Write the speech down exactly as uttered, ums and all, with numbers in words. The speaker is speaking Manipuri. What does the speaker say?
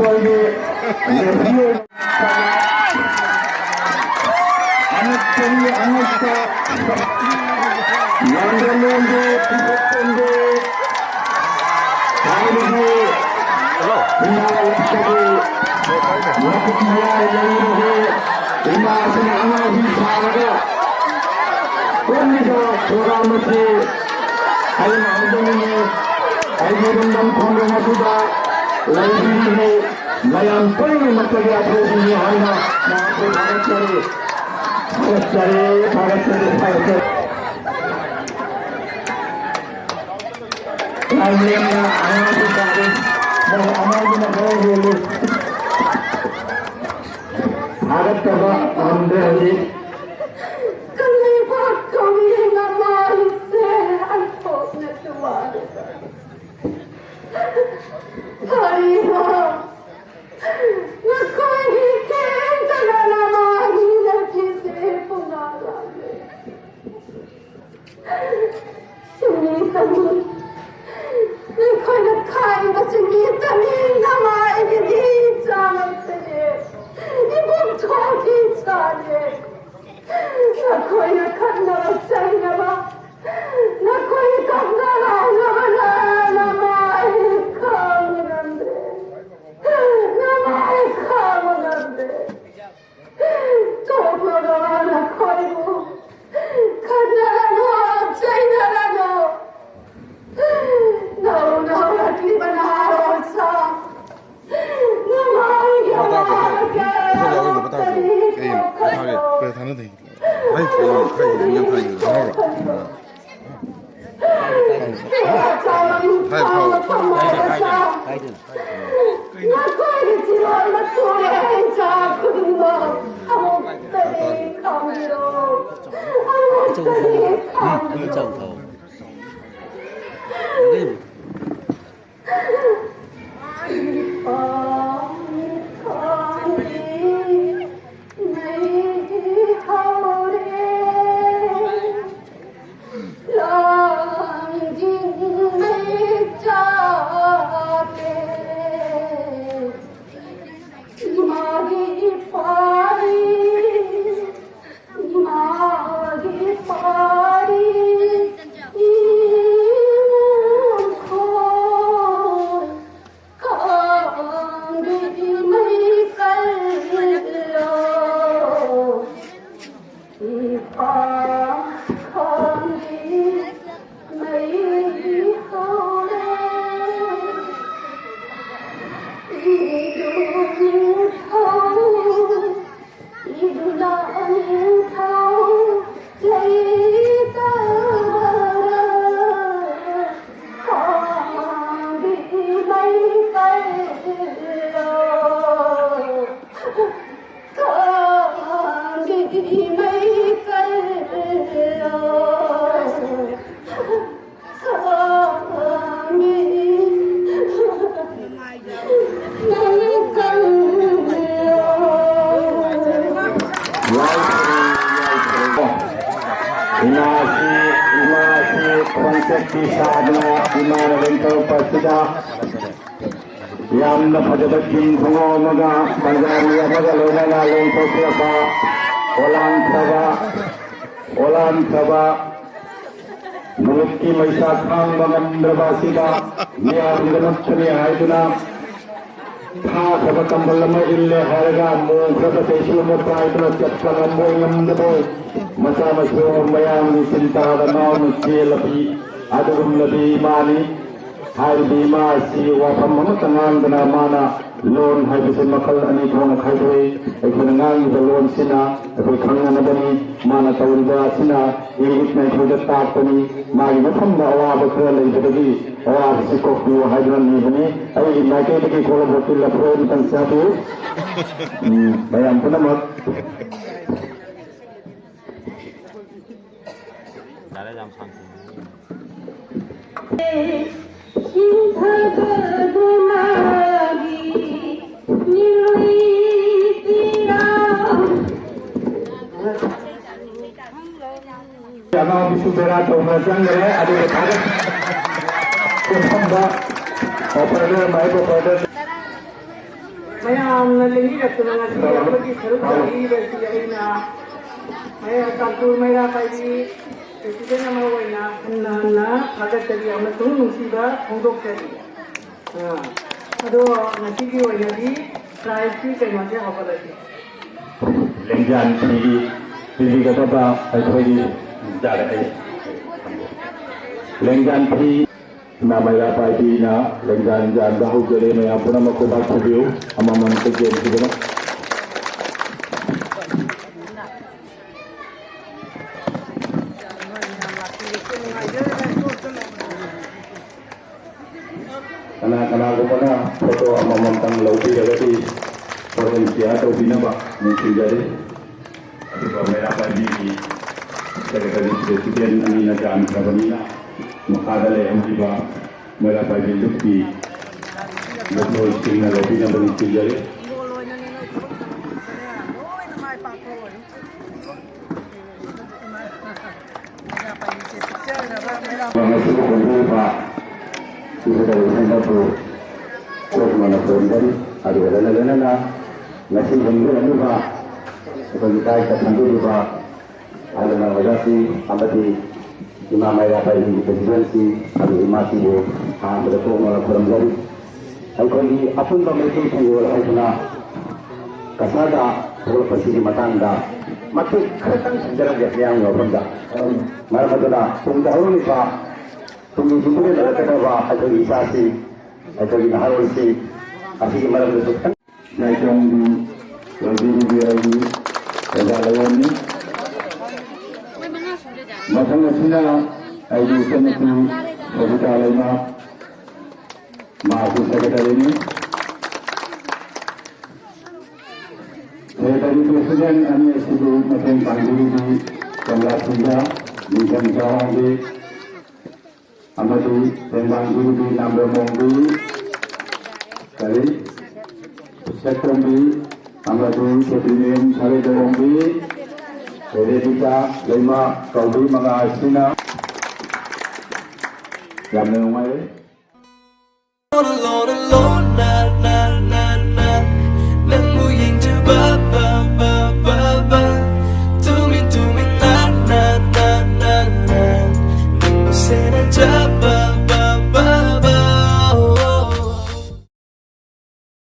ꯑꯩꯈꯣꯏꯒꯤ ꯅꯦꯁꯅꯦꯜ ꯑꯉꯛꯄꯒꯤ ꯑꯉꯛꯄ ꯂꯥꯟꯗ꯭ꯔꯝꯂꯣꯟꯗ ꯏꯕꯣꯇꯣꯟꯗ ꯍꯥꯏꯔꯤꯕ ꯏꯃꯥ ꯂꯩꯄꯥꯛꯀꯤ ꯃꯇꯤꯛ ꯃꯌꯥꯏ ꯂꯩꯔꯤꯕ ꯏꯃꯥꯁꯤꯅ ꯑꯉꯥꯡꯁꯤꯡ ꯁꯥꯔꯒ ꯀꯣꯟꯕꯤꯕ ꯄ꯭ꯔꯣꯒ꯭ꯔꯥꯝ ꯑꯁꯤ ꯑꯩꯅ ꯍꯥꯏꯖꯅꯤꯡꯉꯤ꯫ ꯑꯩꯒꯤ ꯏꯔꯝꯗꯝ ꯈꯣꯡꯖꯣꯝ ꯑꯁꯤꯗ ꯂꯩꯕꯤꯔꯤꯕ ꯃꯌꯥꯝ ꯄꯨꯝꯅꯃꯛꯇꯒꯤ ꯑꯊꯧꯕꯅꯤ ꯍꯥꯏꯅ ꯃꯍꯥꯛꯄꯨ ꯊꯥꯒꯠꯆꯔꯤ꯫ ꯊꯥꯒꯠꯆꯔꯤ, ꯊꯥꯒꯠꯆꯔꯤ, ꯊꯥꯒꯠꯆꯔꯤ꯫ ꯌꯥꯝ ꯂꯦꯝꯅ ꯑꯉꯥꯡꯁꯨ ꯇꯥꯔꯤ꯫ ꯃꯣꯏ ꯑꯉꯥꯡꯗꯨꯅ ꯈꯔ ꯍꯦꯜꯂꯤ꯫ ꯊꯥꯒꯠꯇꯕ ꯉꯝꯗ꯭ꯔꯦ ꯍꯧꯖꯤꯛ꯫ ꯀꯂꯩꯕꯥꯛ ꯀꯧꯏ ꯅꯃꯥꯏꯁꯦ ꯑꯟꯊꯣꯛꯅ ꯇꯨꯋꯥꯔꯦ꯫ ꯀꯔꯤꯅꯣ? ꯅꯈꯣꯏꯒꯤ ꯀꯦꯟꯗ꯭ꯔꯅ ꯃꯥꯒꯤ ꯅꯨꯄꯤꯁꯦ ꯄꯨꯡꯉꯥꯡ ꯉꯥꯡꯂꯦ꯫ ꯁꯤꯡꯃꯤ ꯇꯝꯃꯤ, ꯅꯈꯣꯏꯅ ꯈꯥꯏꯕ ꯁꯤꯡꯃꯤ ꯇꯝꯃꯤ ꯅꯃꯥꯏꯒꯤꯗꯤ ꯆꯥꯔꯛꯇꯦ꯫ ꯏꯕꯨꯡ ꯊꯣꯛꯈꯤ ꯆꯥꯔꯦ꯫ ꯅꯈꯣꯏꯅ ꯈꯠꯅꯕ ꯆꯩꯅꯕ, ꯅꯈꯣꯏ ꯀꯞꯅ ꯂꯥꯎꯅꯕꯅ ꯅꯃꯥꯏ ꯈꯥꯡꯕ ꯉꯝꯗ꯭ꯔꯦ꯫ ꯅꯃꯥꯏ ꯈꯥꯡꯕ ꯉꯝꯗ꯭ꯔꯦ꯫ ꯇꯣꯛꯂꯒ ꯅꯈꯣꯏꯕꯨ ꯈꯠꯅꯔꯅꯨ, ꯆꯩꯅꯔꯅꯨ꯫ ꯅꯧꯅ ꯍꯧꯔꯛꯂꯤꯕ ꯅꯍꯥꯔꯣꯜꯁꯥ, ꯅꯃꯥꯏꯒꯤ ꯑꯋꯥꯕꯁꯦ ꯀꯔꯤ ꯀꯣꯛꯈꯠꯂꯣ꯫ ꯀꯩꯅꯣ, ꯊꯥꯅꯗꯦ꯫ ꯍꯩ, ꯀꯩꯅꯣ, ꯈꯔ ꯌꯦꯡꯉꯨ, ꯌꯥꯝ ꯊꯥꯅ ꯌꯦꯡꯉꯨ, ꯈꯪꯍꯧꯕ꯭ꯔꯥ? ꯍꯥꯏ, ꯍꯥꯏ꯫ ꯅꯈꯣꯏꯒꯤ ꯐꯤꯔꯣꯜ ꯃꯆꯨ ꯂꯩꯆꯥ ꯈꯨꯗꯤꯡꯃꯛ ꯑꯃꯨꯛꯇꯗꯤ ꯈꯪꯕꯤꯔꯣ꯫ ꯑꯃꯨꯛꯇꯗꯤ ꯈꯪꯕꯤꯔꯣ꯫ ꯄꯥꯝꯃꯤ ꯈꯥꯡꯉꯤ ꯃꯩꯒꯤ ꯍꯧꯔꯦ꯫ ꯂꯥꯡꯖꯤꯡ ꯃꯩ ꯆꯥꯛꯑꯦ꯫ ꯏꯃꯥꯁꯤ, ꯏꯃꯥꯁꯤ ꯈꯣꯡꯆꯠꯀꯤ ꯁꯥꯗꯅ ꯏꯃꯥꯅ ꯂꯦꯡꯊꯣꯔꯛꯄ ꯑꯁꯤꯗ ꯌꯥꯝꯅ ꯐꯖꯕ ꯆꯤꯡ ꯈꯣꯡꯉꯥꯎ ꯑꯃꯒ ꯄꯟꯖꯥꯕꯤ ꯑꯃꯒ ꯂꯣꯏꯅꯅ ꯂꯦꯡꯊꯣꯛꯄꯤꯔꯛꯄ ꯑꯣꯂꯥꯟꯈ꯭ꯔꯕ, ꯑꯣꯂꯥꯟꯈ꯭ꯔꯕ ꯅꯨꯃꯤꯠꯀꯤ ꯃꯩꯁꯥ ꯈꯥꯡꯕ ꯉꯝꯗ꯭ꯔꯕ ꯑꯁꯤꯗ ꯃꯤꯌꯥꯝꯒꯤꯗꯃꯛꯇꯅꯤ ꯍꯥꯏꯗꯨꯅ ꯊꯥꯈ꯭ꯔꯕ ꯀꯝꯕꯜ ꯑꯃ ꯏꯜꯂꯦ ꯍꯥꯏꯔꯒ ꯃꯣꯡꯈ꯭ꯔꯕ ꯆꯩꯁꯨ ꯑꯃ ꯄꯥꯏꯗꯨꯅ ꯆꯠꯄ ꯉꯝꯕꯣꯏ ꯉꯝꯗꯕꯣꯏ ꯃꯆꯥ ꯃꯁꯨ ꯃꯌꯥꯝꯒꯤ ꯆꯤꯟꯇꯥꯗ ꯉꯥꯎꯅ ꯆꯦꯜꯂꯕꯤ ꯑꯗꯨꯒꯨꯝꯂꯕꯤ ꯏꯃꯥꯅꯤ꯫ ꯍꯥꯏꯔꯤꯕ ꯏꯃꯥ ꯑꯁꯤ ꯋꯥꯐꯝ ꯑꯃꯠꯇ ꯉꯥꯡꯗꯅ ꯃꯥꯅ ꯂꯣꯟ ꯍꯥꯏꯕꯁꯤ ꯃꯈꯜ ꯑꯅꯤ ꯊꯣꯛꯅ ꯈꯥꯏꯗꯣꯛꯏ꯫ ꯑꯩꯈꯣꯏꯅ ꯉꯥꯡꯂꯤꯕ ꯂꯣꯟꯁꯤꯅ ꯑꯩꯈꯣꯏ ꯈꯪꯅꯅꯕꯅꯤ, ꯃꯥꯅ ꯇꯧꯔꯤꯕ ꯑꯁꯤꯅ ꯏꯪꯒꯤꯠꯅ ꯑꯩꯈꯣꯏꯗ ꯇꯥꯛꯄꯅꯤ꯫ ꯃꯥꯒꯤ ꯃꯐꯝꯗ ꯑꯋꯥꯕ ꯈꯔ ꯂꯩꯕꯗꯒꯤ ꯑꯋꯥꯕꯁꯤ ꯀꯣꯛꯄꯤꯌꯨ ꯍꯥꯏꯗꯨꯅ ꯅꯤꯕꯅꯤ꯫ ꯑꯩꯒꯤ ꯃꯥꯏꯀꯩꯗꯒꯤ ꯈꯣꯡꯂꯕꯣꯛꯀꯤ ꯂꯐꯣꯏ ꯑꯃꯇꯪ ꯆꯥꯕꯤꯌꯨ꯫ ꯎꯝ, ꯃꯌꯥꯝ ꯄꯨꯝꯅꯃꯛ꯫ ꯌꯥꯔꯦ, ꯌꯥꯝ ꯁꯥꯡ ꯑꯉꯥꯡꯕꯤꯁꯨ ꯕꯦꯔꯥ ꯇꯧꯅ ꯆꯪꯈ꯭ꯔꯦ꯫ ꯑꯗꯨꯒ ꯊꯥꯒꯠ ꯄꯨꯐꯝꯗ ꯑꯣꯄꯔꯦꯇꯔ, ꯃꯥꯏꯛ ꯑꯣꯄꯔꯦꯇꯔ꯫ ꯃꯌꯥꯝꯅ ꯂꯦꯡꯕꯤꯔꯛꯇꯨꯅ ꯉꯁꯤ ꯑꯃꯒꯤ ꯁꯔꯨꯛ ꯌꯥꯕꯤꯔꯤꯕꯁꯤ ꯑꯩꯅ ꯃꯌꯥꯝ ꯇꯥꯡꯈꯨꯜ ꯃꯩꯔꯥ ꯄꯥꯏꯕꯤ ꯄ꯭ꯔꯦꯁꯤꯗꯦꯟ ꯑꯃ ꯑꯣꯏꯅ ꯍꯟꯅ ꯍꯟꯅ ꯊꯥꯒꯠꯆꯔꯤ ꯑꯃꯁꯨꯡ ꯅꯨꯡꯁꯤꯕ ꯐꯣꯡꯗꯣꯛꯆꯔꯤ꯫ ꯑꯥ, ꯑꯗꯣ ꯉꯁꯤꯒꯤ ꯑꯣꯏꯅꯗꯤ ꯄ꯭ꯔꯥꯏꯖꯀꯤ ꯀꯩꯅꯣꯁꯦ ꯍꯧꯒꯠꯂꯁꯤ꯫ ꯂꯦꯡꯖꯥꯟ ꯐꯤꯒꯤ ꯄꯤꯕꯤꯒꯗꯕ ꯑꯩꯈꯣꯏꯒꯤ ꯌꯥꯔꯦ, ꯑꯩ ꯂꯦꯡꯖꯥꯟ ꯐꯤ, ꯏꯃꯥ ꯃꯩꯔꯥ ꯄꯥꯏꯕꯤꯅ ꯂꯦꯡꯖꯥꯟ ꯌꯥꯟꯕ ꯍꯧꯖꯔꯦ꯫ ꯃꯌꯥꯝ ꯄꯨꯝꯅꯃꯛ ꯈꯨꯕꯥꯛ ꯈꯨꯕꯤꯌꯨ꯫ ꯑꯃꯃꯝꯇ ꯆꯦꯟꯈꯤꯕꯅ꯫ ꯀꯅꯥ ꯀꯅꯥꯒꯨꯝꯕꯅ ꯐꯣꯇꯣ ꯑꯃꯃꯝꯇꯪ ꯂꯧꯕꯤꯔꯒꯗꯤ ꯍꯣꯔꯦꯟ ꯁꯤꯌꯥꯔ ꯇꯧꯕꯤꯅꯕ ꯅꯤꯡꯁꯤꯡꯖꯔꯤ꯫ ꯑꯗꯨꯒ ꯃꯩꯔꯥ ꯄꯥꯏꯕꯤꯒꯤ ꯁꯦꯀ꯭ꯔꯦꯇꯔꯤ ꯄ꯭ꯔꯦꯁꯤꯗꯦꯟ ꯑꯅꯤꯅ ꯌꯥꯟꯈ꯭ꯔꯕꯅꯤꯅ ꯃꯈꯥꯗ ꯂꯩꯍꯧꯔꯤꯕ ꯃꯩꯔꯥ ꯄꯥꯏꯕꯤ ꯂꯨꯞꯀꯤ ꯃꯈꯣꯏꯁꯤꯡꯅ ꯂꯧꯕꯤꯅꯕ ꯅꯤꯡꯁꯤꯡꯖꯔꯤ꯫ ꯉꯁꯤ ꯍꯣꯡꯕꯤꯔꯤꯕ ꯏꯕꯨꯙꯧ ꯏꯁꯩꯃꯛꯄꯨ ꯀꯣꯛ ꯃꯅ ꯈꯨꯔꯨꯝꯖꯔꯤ꯫ ꯑꯗꯨꯒ ꯂꯣꯏꯅ ꯂꯣꯏꯅꯅ ꯉꯁꯤ ꯍꯣꯡꯕꯤꯔꯝꯂꯤꯕ ꯑꯩꯈꯣꯏꯒꯤ ꯗꯥꯏꯠꯇ ꯐꯝꯕꯤꯔꯤꯕ ꯑꯍꯜ ꯂꯃꯟ ꯑꯣꯖꯥꯁꯤꯡ ꯑꯃꯗꯤ ꯏꯃꯥ ꯃꯩꯔꯥ ꯄꯥꯏꯕꯤꯒꯤ ꯄ꯭ꯔꯦꯁꯤꯗꯦꯟꯁꯤꯡ ꯑꯗꯨꯒ ꯏꯃꯥꯁꯤꯕꯨ ꯑꯍꯥꯟꯕꯗ ꯀꯣꯛ ꯃꯅ ꯈꯨꯔꯨꯝꯖꯔꯤ꯫ ꯑꯩꯈꯣꯏꯒꯤ ꯑꯄꯨꯟꯕ ꯃꯩꯇꯩ ꯐꯤꯔꯣꯜ ꯍꯥꯏꯗꯨꯅ ꯀꯁꯥꯗ ꯊꯣꯛꯂꯛꯄꯁꯤꯒꯤ ꯃꯇꯥꯡꯗ ꯃꯇꯦꯛ ꯈꯔꯇꯪ ꯊꯝꯖꯔꯝꯒꯦ ꯃꯤꯌꯥꯝꯒꯤ ꯃꯐꯝꯗ꯫ ꯃꯔꯝ ꯑꯗꯨꯅ ꯇꯨꯡꯗ ꯍꯧꯔꯛꯂꯤꯕ ꯇꯨꯡꯒꯤ ꯌꯨꯝꯕꯨꯔꯦꯟ ꯑꯣꯏꯔꯛꯀꯗꯕ ꯑꯩꯈꯣꯏꯒꯤ ꯏꯆꯥꯁꯤꯡ, ꯑꯩꯈꯣꯏꯒꯤ ꯅꯍꯥꯔꯣꯜꯁꯤꯡ ꯑꯁꯤꯒꯤ ꯃꯔꯝꯗꯁꯨ ꯈꯤꯇꯪ ꯏꯆꯥꯏꯊꯣꯡꯒꯤ ꯂꯣꯏꯕꯤꯔꯤꯕꯤ ꯑꯩꯒꯤ ꯑꯣꯖꯥ ꯂꯧꯔꯝꯃꯤ꯫ ꯃꯊꯪ ꯑꯁꯤꯅ ꯑꯩꯒꯤ ꯏꯆꯟꯅꯨꯄꯤ ꯁꯣꯚꯤꯇꯥ ꯂꯩꯃ, ꯃꯍꯥꯛꯁꯨ ꯁꯦꯀ꯭ꯔꯦꯇꯔꯤꯅꯤ꯫ ꯁꯦꯀ꯭ꯔꯦꯇꯔꯤ ꯄ꯭ꯔꯦꯁꯤꯗꯦꯟ ꯑꯅꯤ ꯑꯁꯤꯕꯨ ꯃꯇꯦꯡ ꯄꯥꯡꯕꯤꯔꯤꯕꯤ ꯀꯃꯂꯥ ꯁꯤꯡꯍ, ꯅꯤꯡꯊꯧ ꯆꯥꯍꯣꯡꯕꯤ ꯑꯃꯗꯤ ꯇꯦꯡꯕꯥꯡꯕꯤꯔꯤꯕꯤ ꯅꯥꯝꯕꯝ ꯑꯣꯡꯕꯤ, ꯀꯔꯤ, ꯁꯛꯇꯣꯝꯕꯤ ꯑꯃꯗꯤ ꯈꯦꯇ꯭ꯔꯤꯃꯌꯨꯝ ꯁꯥꯒꯩꯗ ꯑꯣꯡꯕꯤ, ꯔꯦꯕꯤꯀꯥ ꯂꯩꯃ ꯀꯧꯕꯤ ꯃꯉꯥ ꯑꯁꯤꯅ ꯌꯥꯝꯅ ꯅꯨꯡꯉꯥꯏ꯫